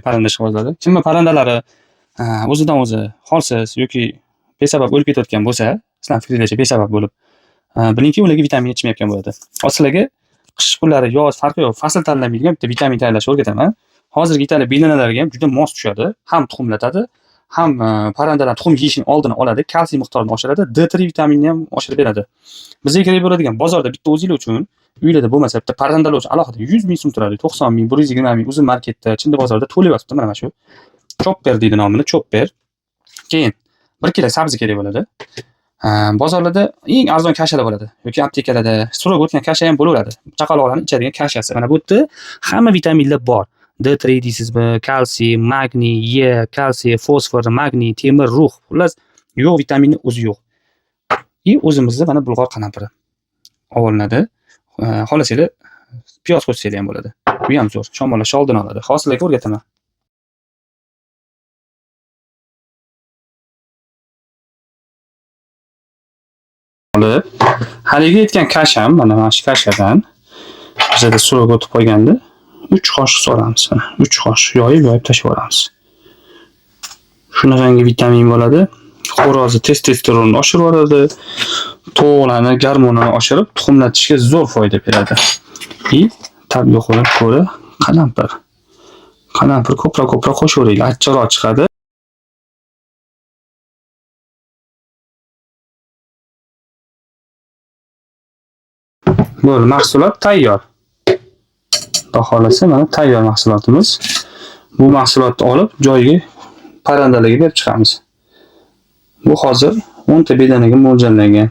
Parranda ishqibozlari. Kimni parrandalari o'zidan o'zi holsiz yoki besabab o'lib ketayotgan bo'lsa, sizlarning fikringlarcha besabab bo'lib, bilingki, ularga vitamin yetishmayotgan bo'ladi. Hozir sizlarga qish kunlari, yoz farqi yo'q, fasl tanlamaydigan bitta vitamin tayyorlashni o'rgataman. Hozirgi Italiya bedanalariga ham juda mos tushadi. Ham tuxumlatadi, ham parrandalar tuxum yeyishini oldini oladi, kalsiy miqdorini oshiradi, D3 vitaminini ham oshirib beradi. Bizga kerak bo'ladigan bozorda bitta o'zinglar uchun, uylarda bo'lmasa bitta parrandalar uchun alohida 100 ming so'm turadi, 90 ming, 120 ming Uzum marketda, Chindi bozorida to'lib yotibdi mana shu. Chopper deydi nomini, chopper. Keyin 1 kilo sabzi kerak bo'ladi. Bozorlarda eng arzon kashalar bo'ladi yoki aptekalarda so'rab o'tgan kasha ham bo'laveradi. Chaqaloqlarning ichadigan kashasi. Mana bu yerda hamma vitaminlar bor. D3 deysizmi, kalsiy, magniy, E, kalsiy, fosfor, magniy, temir, rux. Xullas, yo'q vitaminni o'zi yo'q. И o'zimizda mana bulg'or qalampiri olinadi. Xohlasanglar piyoz qo'shsanglar ham bo'ladi. Bu ham zo'r. Shamollashni oldini oladi. Hozir sizlarga o'rgataman. Olib, haligi aytgan kasham, mana shu kashadan bizada so'rab o'tib qo'yganda 3 qoshiq solamiz. Mana 3 qoshiq yoyib-yoyib tashlab yuboramiz. Shunaqangi vitamin bo'ladi. Xo'rozni testosteronini oshirib yuboradi. Tovuqlarni gormonini oshirib, tuxumlatishga zo'r foyda beradi. И ta'bga ko'ra qalampir. Qalampir ko'proq-ko'proq qo'shaveringlar, achchiqroq chiqadi. Bo'ldi, mahsulot tayyor. Xudo xolasa mana tayyor mahsulotimiz. Bu mahsulotni olib joyiga parrandalarga berib chiqamiz. Bu hozir 10 ta bedanaga mo'ljallangan.